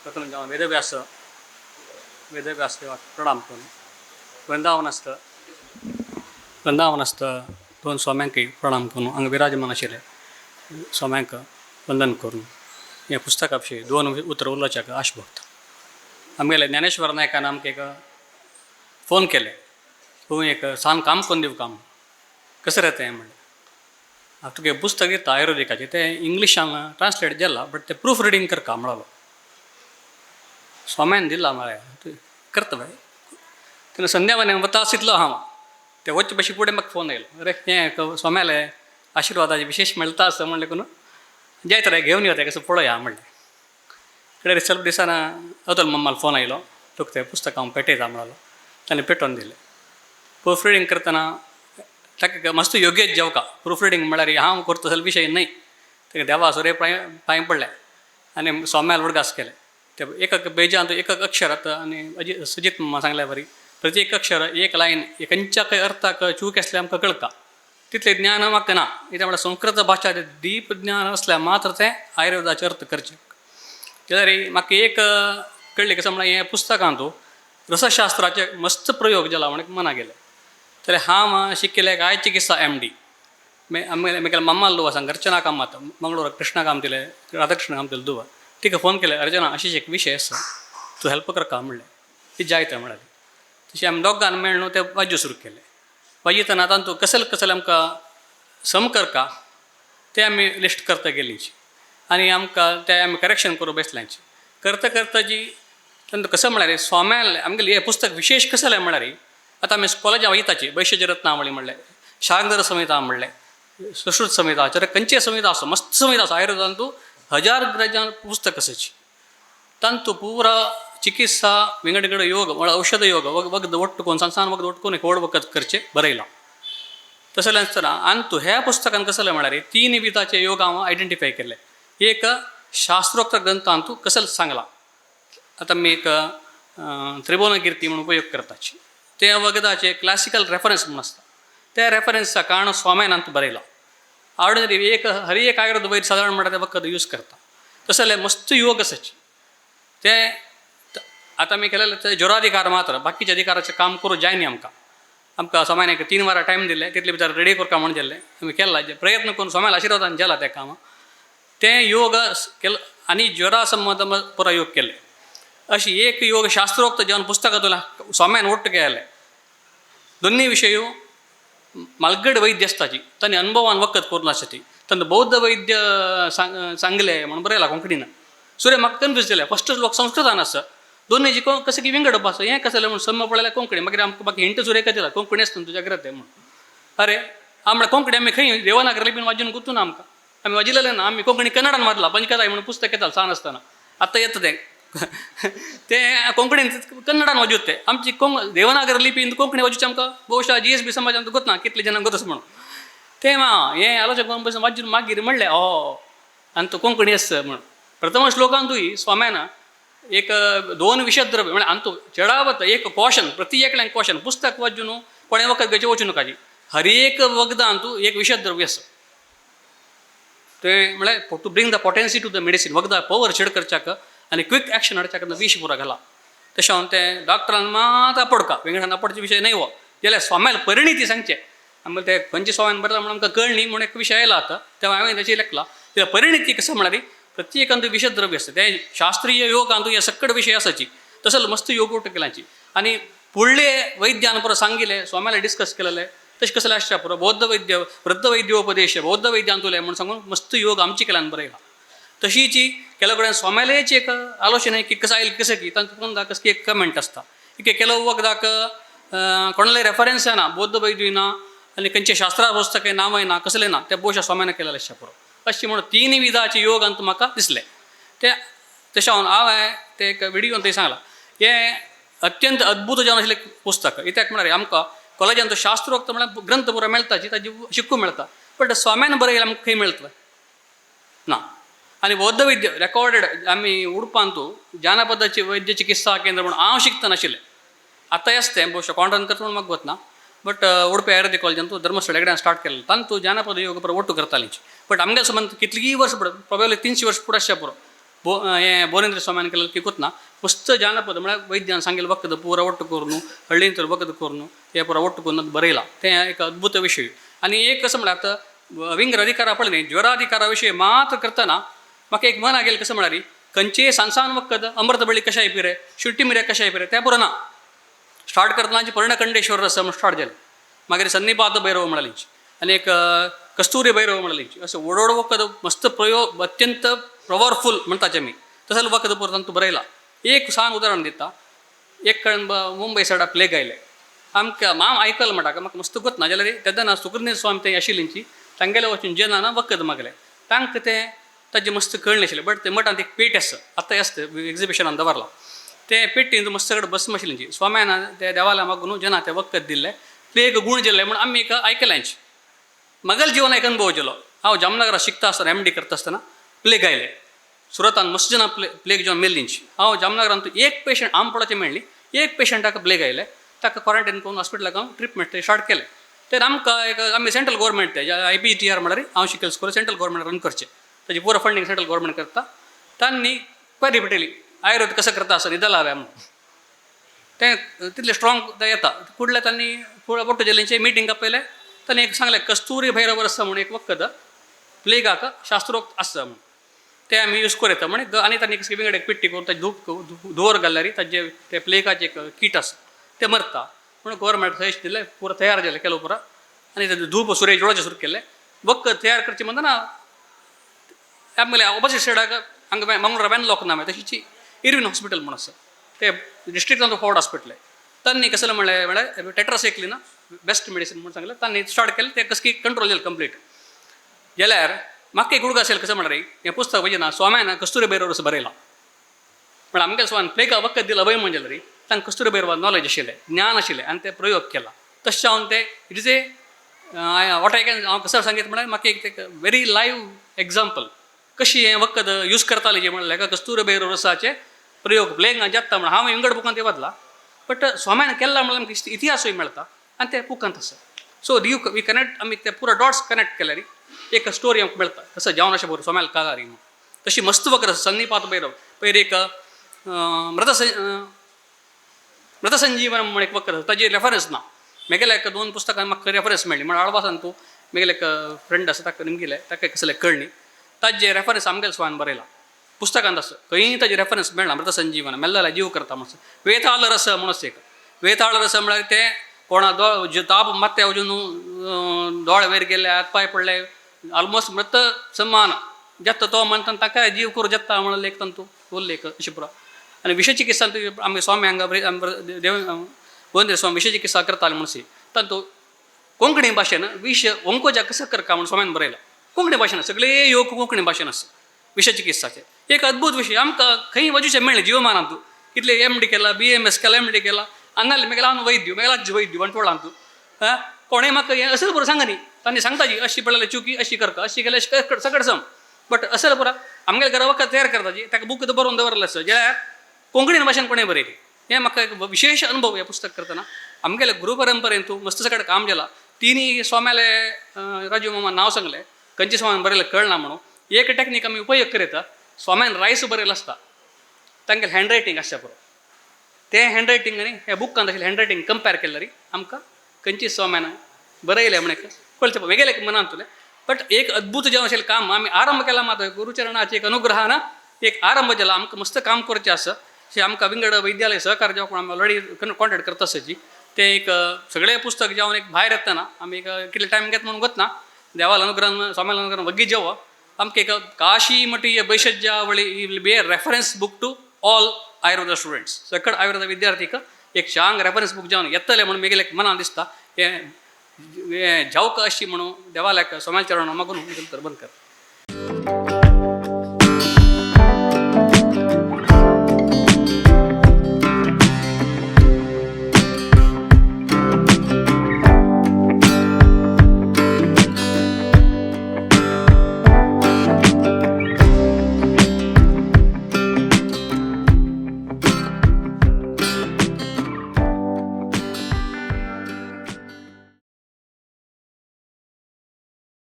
प्रथम जावन वेदव्यास वेदव्यास देवाक प्रणाम करून वृंदावनस्थ वृंदावनस्थ दोन स्वाम्यांकय प्रणाम करून हांगा विराजमान आशिल्ले स्वाम्यांक वंदन करून हें पुस्तका विशीं दोन उतरां उलोवच्याक आश भोगता. आमगेले ज्ञानेश्वर नायकान आमकां एक फोन केले, तूं एक सान काम करून दिवं काम कसं रे तें म्हणलें. हांव तुगे पुस्तक दिता आयुर्वेदिकाचें, तें इंग्लिशान ट्रांसलेट जाला बट तें प्रूफ रिडींग करका म्हणलो. स्वाम्यान दिलां म्हळें तूं करता बाय. तेन्ना संध्या वंदन वता आशिल्लो हांव, ते वचचे पशी फुडें म्हाका फोन आयलो, अरे हें स्वाम्याले आशिर्वादाचे विशेश मेळटा आसा म्हणलें करून जायत रे घेवन यो तें कसो पळोवया म्हणलें. कडेन ಸ್ವಲ್ಪ दिसाना अतुल मम्माला फोन आयलो, तुका तें पुस्तक हांव पेटयता म्हणलो. ताणें पेटोवन दिलें. प्रूफ रिडींग करतना ताका मस्त योग्यच जेवका प्रूफ रिडींग म्हळ्यार हांव करता तसलो विशय न्हय. ताका देवा सुरे पांय पांय पडले आनी स्वाम्याल उडगास केले. ते एक एक पेजांत एक एक अक्षर आतां आनी अजी सुजीत मम्मा सांगल्या बरी प्रति एक अक्षर एक लायन खंयच्या अर्थाक चूक आसल्यार आमकां कळटा, तितलें ज्ञान म्हाका ना. कित्याक म्हळ्यार संस्कृत भाशा डीप ज्ञान आसल्यार मात्र तें आयुर्वेदाचे अर्थ करचें. जाल्यार म्हाका एक कळ्ळें कसो म्हळ्यार हें पुस्तकांत रसशास्त्राचे मस्त प्रयोग जाला म्हण मना गेले. जाल्यार हांव शिकिल्लें आय चिकित्सा एम डी आमगेले म्हगेले मम्मालो दुवा सांग अर्चना कामत मंगळूर कृष्णा कामतीले राधाकृष्ण कामतीले दुवा तिका फोन केले, अर्चना अशीच एक विशय आसा तूं हेल्प करका म्हणलें. ती जायत म्हणाली. तशें आमी दोगान मेळ्ळ न्हू तें वाज्यो सुरू केलें. वाजयतना तातूंत कसले कसले आमकां सम करका ते आमी लिस्ट करता गेलीं आनी आमकां ते आमी करेक्शन करूं बसल्यांची करता करता जी तांतूं कसो म्हळ्यार स्वाम्यान आमगेलें हें पुस्तक विशेश कसलें म्हळ्यार आतां आमी कॉलेजां वयताची वैशज रत्नावळी म्हणलें, शारंगधर संहिता म्हणलें, सुश्रुत संहिता, चर खंयचे संहिता आसा मस्त संहिता आसा आयुर्वेदांतू हजार ग्रजान पुस्तक आसाची. तांतू पुरा चिकित्सा विंगड विंगड योग म्हळ्यार औषध योग वखद ಒಟ್ಟು ಸಣ್ಣ ಸಣ್ಣ वखद ಒಟ್ಟು एक व्हड वखद करचें बरयलां. तशें आसतना आनी तूं ह्या पुस्तकान कसलें म्हळ्यार तीन विधाचे योग हांव आयडेंटिफाय केल्ले. एक शास्त्रोक्त ग्रंथांतू कसलें सांगलां, आतां आमी एक त्रिभुवनकीर्ती म्हणून उपयोग करताची ते वखदाचे क्लासिकल रेफरन्स म्हणून आसता, त्या रेफरन्सा कारण स्वाम्यान आमकां बरयलां. ऑर्डिनरी एक हर एक आयुर्वेद वयर सादारण म्हणटा तें वखद यूज करता. तशें जाल्यार मस्त योग आसाची ते आतां आमी केलेले ते ज्वराधिकार मात्र बाकीच्या अधिकाराचें काम करूं जायना आमकां. आमकां स्वाम्यान एक 3 वरां टायम दिलें, तितले भितर रेडी करता म्हूण दिल्लें आमी केलां, प्रयत्न करून स्वाम्यान आशिर्वादान जेला तें काम. तें योग केलें आनी ज्वरा संबंद पुरो योग केले. अशी एक योग शास्त्रोक्त जेवन पुस्तकां तुला स्वाम्यान ಒಟ್ಟು केलें. दोन्ही विशय मालगड वैद्य आसताची तांणी अनुभवान वखद करून आसता ती तांकां बौद्ध वैद्य सांगलें म्हणून बरयलां कोंकणीन. सुरे म्हाका कन्फ्यूज जालें, फस्ट लोक संस्कृतान आसा दोनूय जी कशें की विंगड भास हें कसलें म्हूण सम पळयल्यार कोंकणी, मागीर आमकां बाकी हिंट सुरेखा दिला कोंकणी आसता तुज्या जाग्रत म्हणून. अरे हांव म्हळ्यार कोंकणी आमी खंय देवनागरी बीन वाजून गुतूना आमकां, आमी वाजिल्लें ना, आमी कोंकणी कन्नडान वाजला पंचकथाय म्हणून पुस्तक येतालें सान आसतना, आतां येता तें तें कोंकणीन कन्नडान वाजूत तें आमची देवनागरी लिपीन कोंकणी वाजूची आमकां बहुशा जी एस बी समाजान गोत ना कितले जाणांक गोतस म्हणून तें हें आलोचक बसून वाजून मागीर म्हणलें ओ आनी तो कोंकणी आसा म्हणून. प्रथम श्लोकांतूय स्वाम्यान एक दोन विशद्रव्य म्हळ्यार आमचो चडावत एक क्वॉशन प्रति एकल्यान क्वॉशन पुस्तक वाचून न्हू कोणें वखद घेवचें वचूं नाका हर एक वखदांतू एक विशद्रव्य आसा तें म्हळ्यार to bring the potency to the medicine वखदां पवर चड करच्याक आनी क्विक एक्शन हाडच्याक विश पुरो घाला. तशें हांव तें डॉक्टरान मात आपडका वेंगणान आपडचे विशय न्हय हो जाल्यार स्वाम्याल परिणिती सांगचें आमकां ते खंयचे स्वाम्यान बरयलां म्हणून आमकां कळ्ळी म्हणून एक विशय आयला आतां तें हांवें ताचेर लेखला. त्या परिणिती कसं म्हळ्यार प्रत्येकांत विशद्रव्य आसता तें शास्त्रीय योगांतू हे सकड विशय आसाची तसो मस्त योग उठ केलाची आनी फुडले वैद्यान पुरो सांगिल्लें स्वाम्याले डिस्कस केलेले तशें कसलें आसचें पुरो बौद्ध वैद्य वृद्ध वैद्योपदेश बौद्ध वैद्यांतुले म्हणून सांगून मस्त योग आमचे केल्यान बरयला. तशीची ಕೆಲವು कडेन स्वाम्यालेच एक आलोचना की कसं आयल कसं की तांकां कोण कसं की एक कमेंट आसता की ಕೆಲವು वखदाक कोणाले रेफरन्स ना बौद्ध वैद्य ना आनी खंयचे शास्त्रा पुस्तक नांवय ना कसलें ना ते बहुशा स्वाम्यान केलेलें आसचें पुरो. अशें म्हणून तीन विधाचे योग अंत म्हाका दिसले ते तशें हांवें ते एक विडियोन थंय सांगलां हें अत्यंत अद्भुत जावन आशिल्लें पुस्तक. कित्याक म्हळ्यार आमकां कॉलेजांत शास्त्रोक्त म्हळ्यार ग्रंथ पुरो मेळटा ताजी शिकूंक मेळटा बट स्वाम्यान बरयलें आमकां खंय मेळटलें ना. आनी बौद्ध वैद्य रेकॉर्डेड आमी उडपांतू जानपदाची वैद्य चिकित्सा केंद्र म्हणून हांव शिकतना आशिल्लें आतां आसता तें बहुशा कोण करता म्हणून म्हाका गोत ना बट उडपी आयुर्वेदीक कॉलेजांतू धर्मस्थळ कडेन स्टार्ट केल्लें तांतू जानपद योग पुरो ಒಟ್ಟು करतालीं बट आमगे संबंद कितलीं वर्स प्रोबेबली 300 वर्स फुडें आसचें पुरो बो हें बोरेंद्र स्वाम्यान केलें की ना मस्त जानपद म्हळ्यार वैद्यान सांगेलें वखद पुरा ಒಟ್ಟು करून, हळ्ळींत वखद करून हें पुरा ಒಟ್ಟು करून बरयलां. तें एक अद्भुत विशय. आनी एक कसं म्हळ्यार आतां विंगड अधिकारा पळय न्ही, ज्वराधिकारा विशय मात्र करतना म्हाका एक मना गेलें, कसं म्हळ्यार खंयचेय सान सान वखद, अमृत बळी कशाय पिरे, शुंठी मिऱ्या कशाय पिरे, तें पुरो ना. स्टार्ट करतना पर्णकंडेश्वर रस म्हणून स्टार्ट जालें, मागीर सन्निपात भैरव म्हळ्यार आनी एक कस्तुरी भैरव म्हळ्यार, अशें व्हड व्हड वखद, मस्त प्रयोग, अत्यंत पॉवरफूल म्हणटाचे आमी, तसलें वखद पुरो तांतूं बरयलां. एक सान उदाहरण दिता. एक कडेन मुंबय सायडा प्लेग आयले. आमकां माम आयकल म्हणटा, म्हाका मस्त गोत ना जाल्यार तेन्ना सुकृनेर स्वामी थंय आशिल्लींची, तांगेले वचून जेन्ना वखद मागलें तांकां, तें ताजें मस्त कळ्ळें आशिल्लें. बट ते मठांत एक पेट आसा, आतां आसता एग्जिबिशनान दवरलां. ते पेटीन मस्त कडेन भस्म आशिल्ली. स्वाम्यान ते देवाला मागून जेन्ना तें वखद दिल्लें, प्लेग गूण जाल्लें म्हूण आमी एक आयकल्यांची. म्हगेल्या जिवनाक एक अनुभव जालो. हांव जामनगरा शिकता आसतना, एमडी करता आसतना प्लेग आयले सुरतान. मस्त जाणां प्लेग जावन मेल्लींची. हांव जामनगरांत एक पेशंट आमपोडाचें मेळ्ळी, एक पेशंटाक प्लेग आयले, ताका क्वॉरंटायन करून हॉस्पिटलाक हांव ट्रिटमेंट स्टार्ट केलें. तर आमकां एक आमी सेंट्रल गव्हर्मेंट ते आयपीटीआर म्हळ्यार हांव शिकल स्कूल सेंट्रल गव्हर्मेंट रन करचें, ताजी पुरो फंडींग सेंट्रल गव्हर्मेंट करता. तांणी क्वेरी पेटयली, आयुर्वेद कसं करता आसता निदाला हांवें म्हणून. तें तितलें स्ट्रॉंग तें येता फुडल्या. तांणी फुडें पोट्ट जेलींचे मिटींग आपयलें. तांणी एक सांगलें, कस्तुरी भैरव आसा म्हणून एक वखद प्लेगाक शास्त्रोक्त आसा म्हणून, तें आमी यूज करूं येता म्हण. आनी तांणी विंगड एक पेट्टी करून ताजें धूप धुंवर घाल्यार ताजे ते प्लेगाचें एक कीट आसा तें मरता म्हणून गव्हर्मेंट सजेस्ट दिलें. पुरो तयार जालें केलो पुरो आनी तें धूप सुरे जोडोवचें सुरू केलें. वखद तयार करचें म्हणतना आमगेले ऑपोजीट सायडाक हांगा मंगळूरा वेनलॉक नाम आहे, तशीच इरवीन हॉस्पिटल म्हणून आसा, ते डिस्ट्रिक्टांत फॉर्ड हॉस्पिटल आहे. तांणी कसलें म्हणलें म्हळ्यार टेट्रासायक्लिन बेस्ट मेडिसीन म्हणून सांगलें. तांणी स्टार्ट केलें, तें कसकी कंट्रोल जालें कंप्लीट. जाल्यार म्हाका एक उडगास येयलो, कसं म्हणल्यार हें पुस्तक म्हणजे ना स्वाम्यान कस्तुरी भैरव असं बरयलां. पण आमगे स्वान प्लेगा वखद दिलं अभय म्हणजे जाल्यार तांकां कस्तुरी भैरवा नॉलेज आशिल्लें, ज्ञान आशिल्लें आनी ते प्रयोग केला. तशें जावन ते it is a what I can हांव कसं सांगीत म्हळ्यार म्हाका एक ते व्हेरी लायव्ह एग्जाम्पल कशी हें वखद यूज करताले जे म्हणल्यार कस्तुरी भैरव रसाचे प्रयोग प्लेग जाता म्हण हांव विंगड बुकांत ते वाचला, बट स्वाम्यान केला म्हणल्यार आमकां इतिहासूय मेळटा आनी ते बुकांत आसा. सो you we connect, आमी ते पुरो डॉट्स कनेक्ट केल्यार एक स्टोरी आमकां मेळटा, कसं जावन अशें बरोबर स्वाम्याल कागारी म्हणून. तशी मस्त वखद आसा सन्निपात भैरव. पयर एक मृतसंजीवन म्हण एक वखद आसा, ताजी रेफरन्स ना. मेगेल्या एक दोन पुस्तकां म्हाका रेफरन्स मेळ्ळी म्हण आळवासान तूं मेगेले एक फ्रेंड आसा ताका निमगिलें, ताका कसलें कळ्ळी ताजे रेफरन्स आमगेले स्वान बरयला पुस्तकांत आसा, खंयी ताजे रेफरन्स मेळना. मृतसंजीवन मेल्लेल्या जीव करता म्हणून. वेताळ रस म्हणून एक, वेताळ रस म्हळ्यार ते कोणा दो ताप मात्ते अजून दोळे वयर गेले, हात पांय पडले, ऑलमोस्ट मृत समान जाता, तो म्हणटा ताका जीव करूं जाता म्हणून एक तांतू उल्लेख अशें पुरो. आनी विषचिकित्सा आमगे स्वामी हांगा देव गोविंद स्वामी विषचिकित्सा करताले म्हणून तांतू कोंकणी भाशेन विष ओंकोजा कसं करका म्हणून स्वाम्यान बरयला कोंकणी भाशेन. सगळे योग कोंकणी भाशेन आसा. विषचिकित्साचे एक अद्भुत विशय आमकां खंय वजूचें मेळ्ळें जीवमानांतू. कितले एम डी केला, बीएमएस केला, एमडी केला, हांगाले मेगेला हांव वैद्य, मेगेला आजी वैद्य बंटवाळांतू हां कोणें म्हाका हें असेल बरोबर सांगा न्ही. तांणी सांगता जी अशी पडलेली चुकी, अशी करका, अशी केल्यार अशी सगळें सम. बट असेल पुरा आमगेल्या घरा वखद तयार करता जी ताका बूक बरोवन दवरलें आसा, जाल्यार कोंकणी भाशेन कोणें बरयली हें म्हाका एक विशेश अनुभव. हें पुस्तक करतना आमगेले गुरु परंपरेन तूं मस्त सगळें काम जाला. तिनी स्वाम्याले राजू मामा नांव सांगलें, खंयचे स्वाम्यान बरयलें कळना म्हणून. एक टॅक्नीक आमी उपयोग करता, स्वाम्यान रायस बरयलें आसता, तांगेलें हँड रायटींग आसचें पुरो, तें हँड रायटींग आनी ह्या बुकान आशिल्लें हँड रायटींग कंपेर केल्यार आमकां खंयची स्वाम्यान बरयलें म्हण एक कळचें वेगळें एक मनांतलें. बट एक अद्भुत जें आशिल्लें काम आमी आरंभ केला मात गुरुचरणाचे एक अनुग्रहान एक आरंभ जाला. आमकां मस्त काम करचें आसा. अशें आमकां विंगड वैद्यालय सहकार जेव्हा कोण आमी ऑलरेडी कॉन्टेक्ट करता आसाची, तें एक सगळें पुस्तक जेवण एक भायर येतना आमी एक कितले टायम घेता म्हणून वतना देवाला अनुग्रहान, स्वाम्याला अनुग्रहान वग्गी जेव आमकां एक काशी मठीय भैषज्यावळी will be a reference book to all Ayurveda students. सकड आयुर्वेद विद्यार्थीक एक चांग रेफरन्स बूक जावन येतलें म्हणून मेगेले मनान दिसता. हें हें जावका अशी म्हणून देवाल्याक स्वाम्याच्या चरण मागून तर बंद कर.